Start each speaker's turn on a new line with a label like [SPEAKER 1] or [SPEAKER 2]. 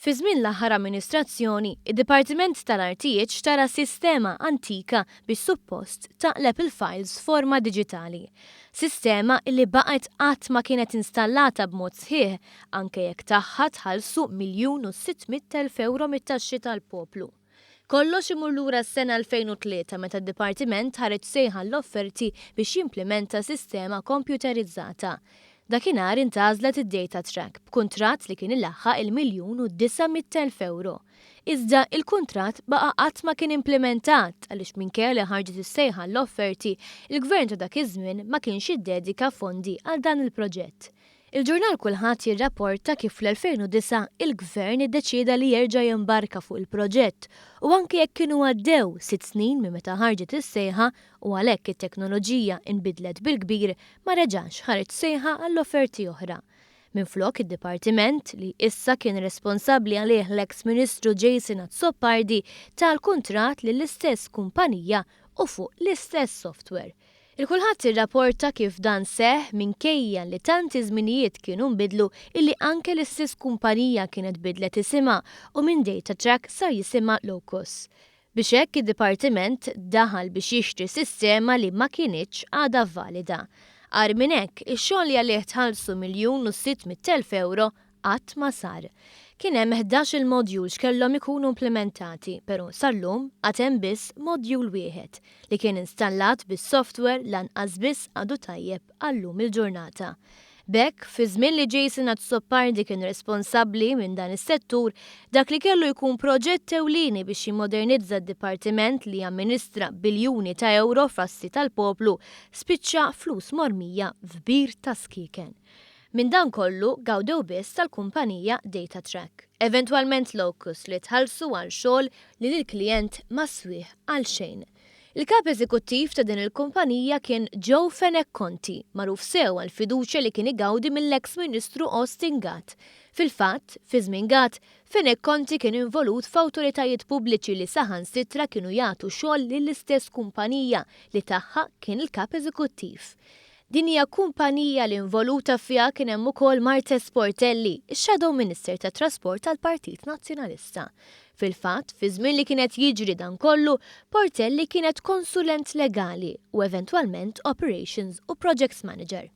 [SPEAKER 1] Fi żmien l-aħħar amministrazzjoni, id-Dipartiment tal-Artijiet xtara sistema antika biex suppost taqleb il-files f'forma diġitali. Sistema illi baqgħet qatt ma kienet installata b'mod sħiħ anke jekk tagħha tħallsu €1,600,000 mit-taxxi tal-poplu. Kollox imur lura s-sena 2003 meta d-Dipartiment ħareġ sejħa l-offerti biex jimplementa sistema kompjuterizzata. Dakinhar intgħażlet id-Datatrack b'kuntratt li kien ilaħħaq il-€1,900,000. Iżda il-kuntratt baqa' qatt ma kien implementat għaliex minkejja li ħarġet is-sejħa l-offerti, il-gvern ta' dak iż-żmien ma kienx iddedika fondi għal dan il-proġett. Il-ġurnal Kulħadd jirrapporta kif fl-2009 il-gvern iddeċieda li jerġa' jimbarka fuq il-proġett u anke jekk kienu għaddew 6 snin minn meta ħarġet is-sejħa u għalhekk it-teknoloġija inbidlet bil-kbir, ma reġax ħareġ sejħa għall-offerti oħra. Minflok, id-dipartiment, li issa kien responsabbli għalih l-ex Ministru Jason Azzopardi, ta l-kuntratt lill-istess kumpanija u fuq l-istess software. Il-Kulħadd irrapporta kif dan seħ minkejja li tanti żminijiet kienu nbidlu illi anke l-istess kumpanija kienet bidlet isimha u minn Datatrack sar jisimha Locus. Biex hekk id-dipartiment daħal biex jixtri sistema li ma kinitx għadha valida. Agħar minn hekk, ix-xogħol li għalih tħallsu €1,600,000 qatt ma sar. Kien hemm 11 il-module x'kellhom ikunu implementati, però sal-lum għad hemm biss module wieħed li kien installat bis-software lanqas biss għadu tajjeb għallum il-ġurnata. B'hekk, fi żmien li Jason Azzopardi kien responsabbli minn dan is-settur, dak li kellu jkun proġett ewlieni biex jimmodernizza d-dipartiment li jamministra biljuni ta' euro f'assi tal-poplu, spiċċa flus mormija f'bir ta' skieken. Minn dan kollu gawdew biss tal-kumpanija Datatrack. Eventwalment Locus li tħallsu għal xogħol li lill-klijent ma swih għal xejn. Il-kap eżekuttiv ta' din il-kumpanija kien Joe Fenech Conti, magħruf sew għal fiduċja li kien igawdi mill-ex Ministru Austin Gatt. Fil-fatt, fi żmien Gatt, Fenech Conti kien involut f'awtoritajiet pubbliċi li saħansitra kienu jagħtu xogħol lill-istess kumpanija li tagħha kien il-kap eżekuttiv. Din hija kumpanija li involuta fiha kien hemm ukoll Marthese Portelli, ix-Shadow Minister tat-Trasport tal-Partit Nazzjonalista. Fil-fatt, fi żmien li kienet jiġri dan kollu, Portelli kienet konsulent legali u eventwalment Operations u Projects Manager.